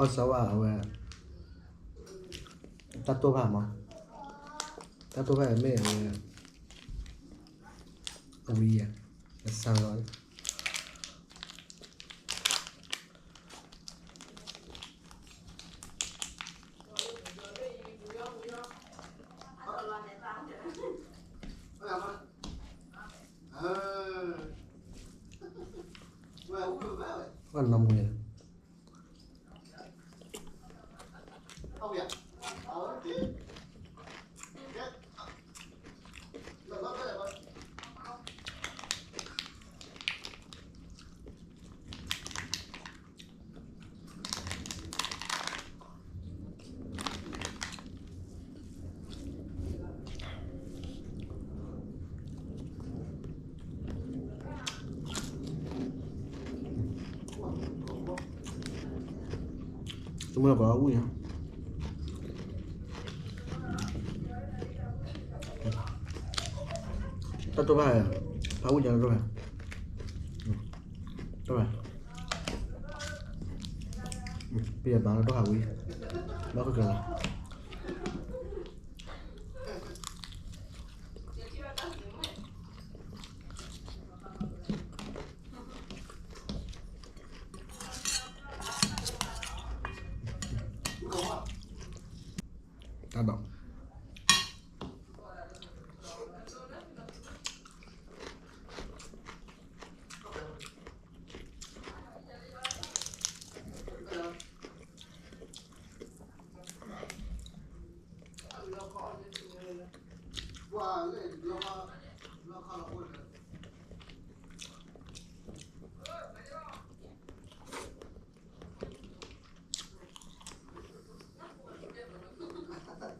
အီၣ်စၢဝါအဝဲ တၢ်တိၢ်ဘၣ်မး, တၢ်တိၢ်ဘၣ်မ့ၢ်အဝဲ အဝံယၤ အစၢလီၤ ဝဲနီၢ်မူန့ၣ် တမ့ၢ်ပှၤအူၣ်ညါ တၢ်တိၢ်ဘၣ်, ဖးအူၣ်ညါတတိၢ်ဘၣ်, တိၢ်ဘၣ်, ပယဘၣ်လၢတိၢ်ဟးဝံၤ, ဘၣ်ဃုကလၤ တၢ်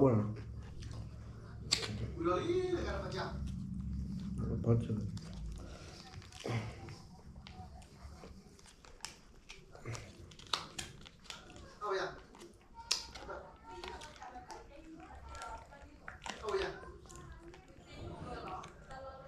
ဘၣ်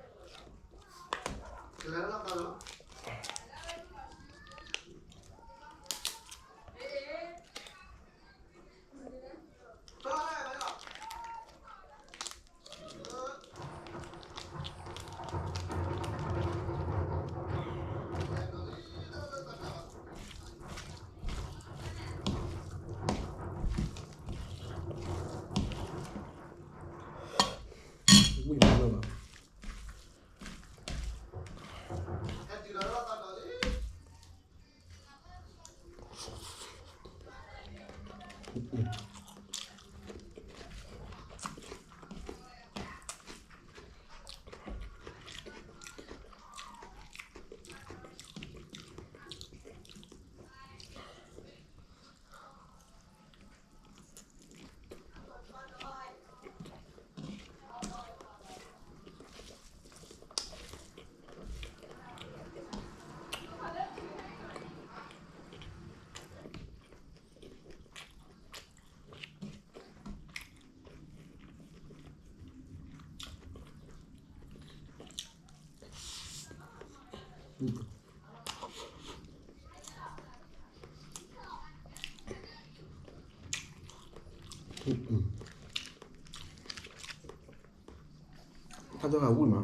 ဖီသီဘိၣ်နီၤ, ဖီသီ ဝံၣ်မးလၢၤဘၣ် တၢ်တိၢ်ဟးဝံၣ်မး,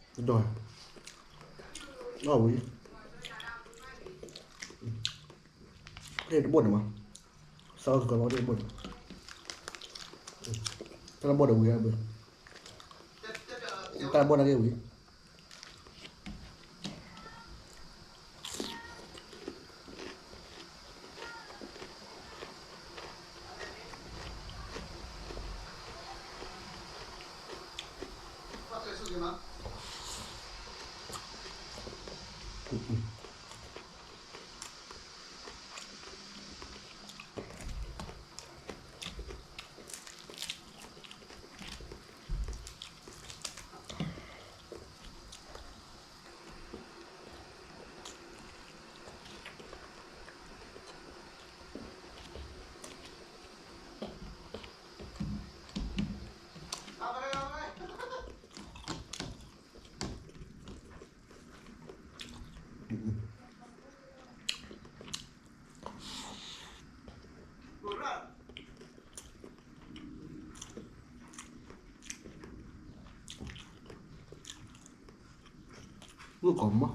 တဒီး, အီၣ်ဝံၤ, တဘိၣ်န့ၣ်မး, စးထီၣ်ကီးလီၤတဘိၣ်န့ၣ်, တၢ်တဘိၣ်ဒီးဝံၤ, တၢ်တဘိၣ်နာ်က့ဝံၤ မုၣ်ကီၤမး,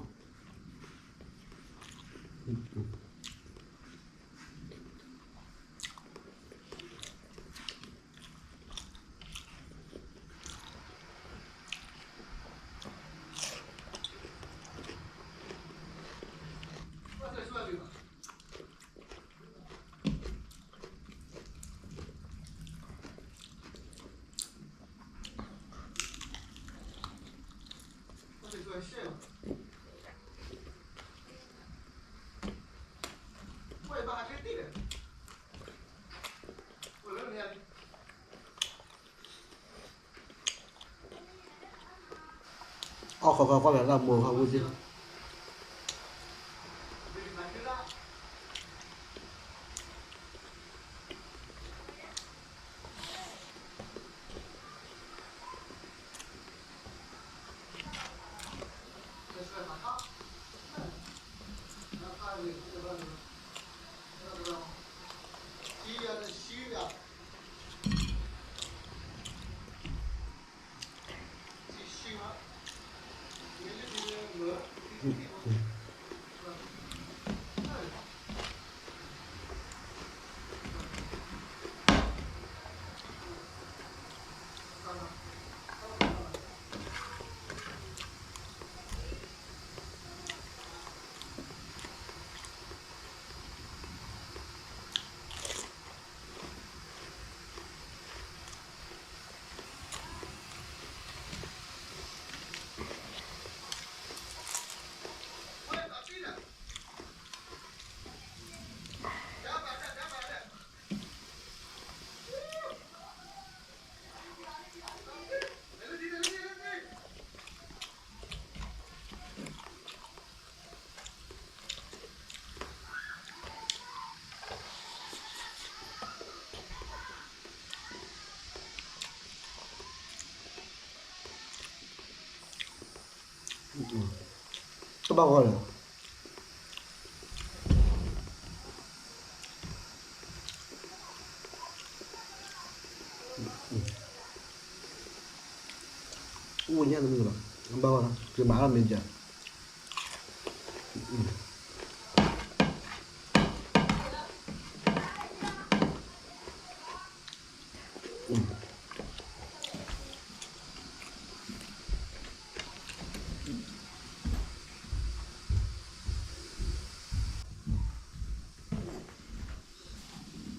အီၣ်ဃီဃီဃီလၢတၢ်မိၢ်ဃီဝံၤသ့ၣ် တဘၣ်ဂီၢ်လၢၤ အိၣ်ညၣ်တမုာ်လီၤ ဘၣ်ဂီၢ်လီၤ ကမၤအီၣ်မ့ၤကၢ တ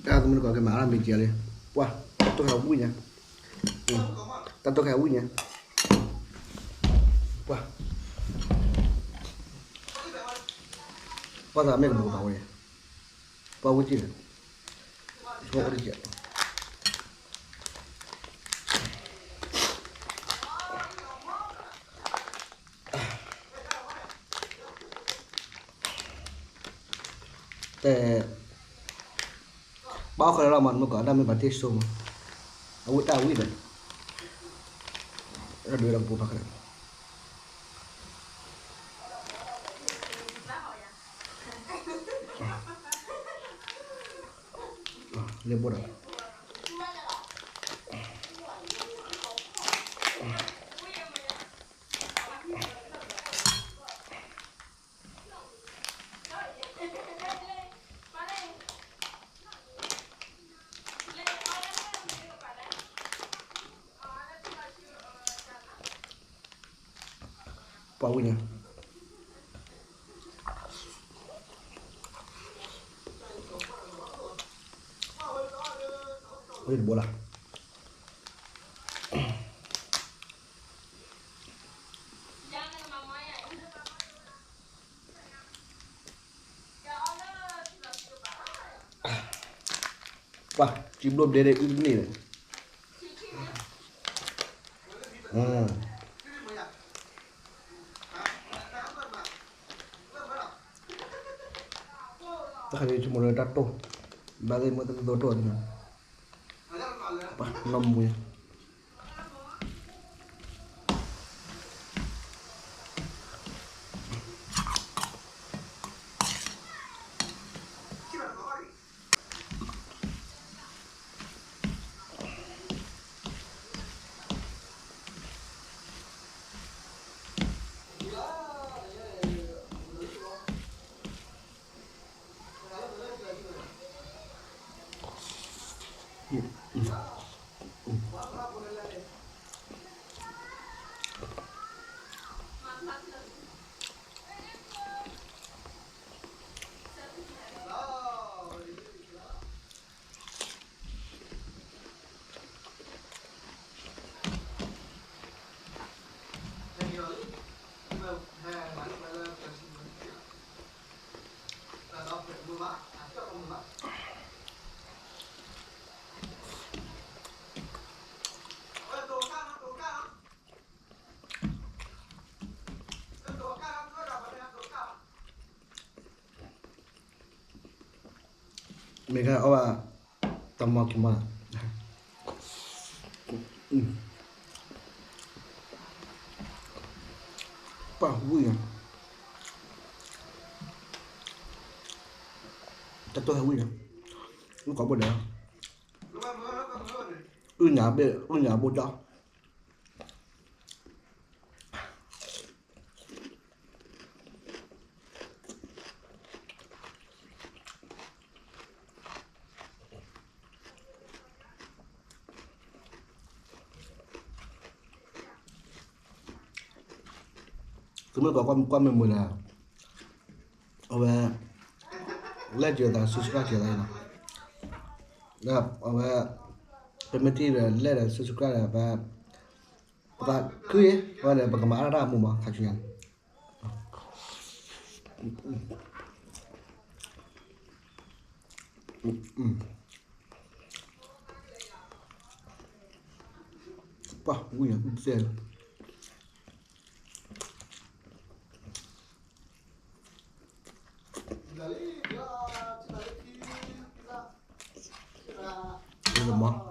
ၢ်သမုၢ်တကိးက့ၤမၤအီၣ်မ့ၤကၢ ပှၤ တၢ်တိၢ်ခါဝံၣ်ညါ တၢ်တိၢ်ခါဝံၣ်ညါ ပှၤ ပှၤသးမ့ၢ်ကဘူးကပၤဝဲ ပှၤဝံၣ်တံၢ်န့ၣ် ပှၤအိၣ်တကဲး တဲ ဘၣ်အီၣ်ဃီလၢလီၤမး နမ့ၢ်ကိးတၢ်မ့ၢ်ဘၣ်တ့ၢ်စိမး အဝံၣ်တၢ်ဝံၣ်ဒီး ဒုးလီၤကပူၤဖးခါ လဲၤဘိၣ်ဒီး ပှၤဝံၣ်ညါ ဝံၣ်တဘိလၢ် ပှၤ ကံဘျိၣ်ဒဲဒဲအုၣ်တန့ၢ်ဒီး တၢ်ခါန့ၣ် ဆိကမိၣ်လၢတၢ်တိၢ်, ဘၣ်သ့ၣ်မ့ၢ်တၢ်တိၢ်တိၢ်န့ၣ်, ပှၤနီၢ်မူ မ့ၢ်ခါအီၣ်ဘၣ် တၢ်မီၢ်ကံမီၢ်, ပှၤဝံၣ်ညါ, တၢ်တိၢ်ဟဲဝံၣ်ညါ, ဝံၣ်ကိးဘိဒဲး, အုၣ်ညါဘ့ၣ် အုၣ်ညါဘိၣ်ကၠီ သုမ့ၢ်ကီးကွၢ်မုာ်မုာ်ဒီး အဝဲ like က့ၤသး subscribe က့ၤသးအံၤနီၤ, အဝဲ ပမ့ၢ်ထံၣ်ဒီး like ဒီး subscribe ဒီး ပ ပသးခုအံၤ အဝဲန့ၣ် ပကမၤအါထီၣ်တၢ်အမူမး ခါဆူညါန့ၣ် ပှၤဝံၣ်ညါ အုၣ်စဲ မး ပှၤ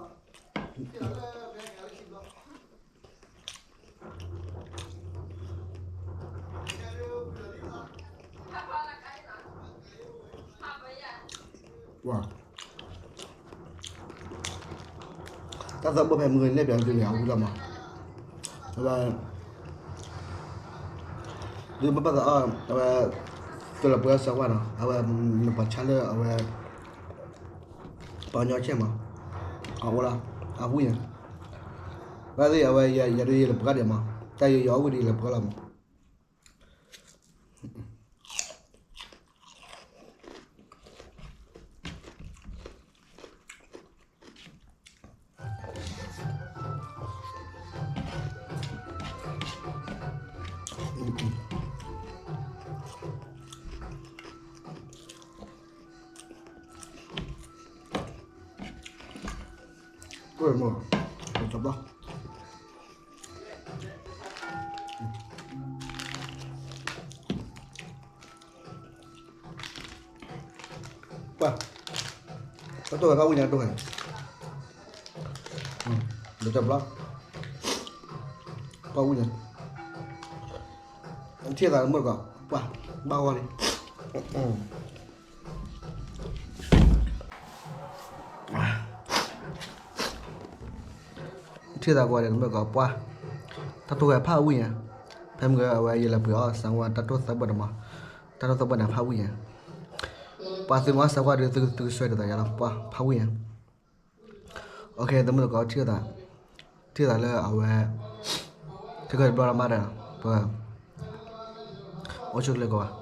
တၢ်သးဘိဖဲမုၢ်န့ၣ် ပျဲသုန့ၣ် အဝံၣ်လီၤမး, အဝဲ ဒုးဘၣ်သးအီၣ် အဝဲ တလၢပှဲၤအီၣ်စၢၤဝဲနီၤ, အဝဲ နပှၤဆါလၢအဝဲ ပှၤကညီဆဲးမး, အအိၣ်လီၤ အဝံၣ်ညါ, ဘၣ်သ့ၣ်အဝဲ ယၤဒုးယလၢပှဲၤဒံးမး, တၢ်ယယီၤအဝံၣ်ဒံးလၢပှဲၤလီၤမး. ကဲမး တဘျီ ပှၤ တၢ်တိၢ်ဝဲ ပှၤဝံၣ်ညါတိၢ်ဝဲ, တဘျီ ပှၤဝံၣ်ညါ, ထံၣ်သးမုၢ်တကိး ပှၤ ဘၣ်ဂီၢ်လံ ထံၣ်သးကွၢ်ဒီး နမ့ၢ်ကီးပှၢ်, တၢ်တိၢ်ဝဲဖးဝံၣ်ညါ, ဖဲမုၢ်ဂီၤအဝဲယလဲၤပှ့ၤအီၣ်စးဝါတၢ်တိၢ်သၢဘၢၣ်တမး, တၢ်တိၢ်သၢဘၢၣ်န့ၣ်ဖးဝံၣ်ညါ, ပှၤသုးမီၤစးကွၢ်ဒီး သုကသွဲဒ်သိးယၤလီၤ ပှၢ်ဖးဝံၣ်ညါ. OK သမုၢ်သကိး ထံၣ်သး, ထံၣ်သးလၢအဝဲ ခဲကတဘျီလၢမၤဒီး ပ အိၣ်ဆူၣ်ချ့ကိးဂၤ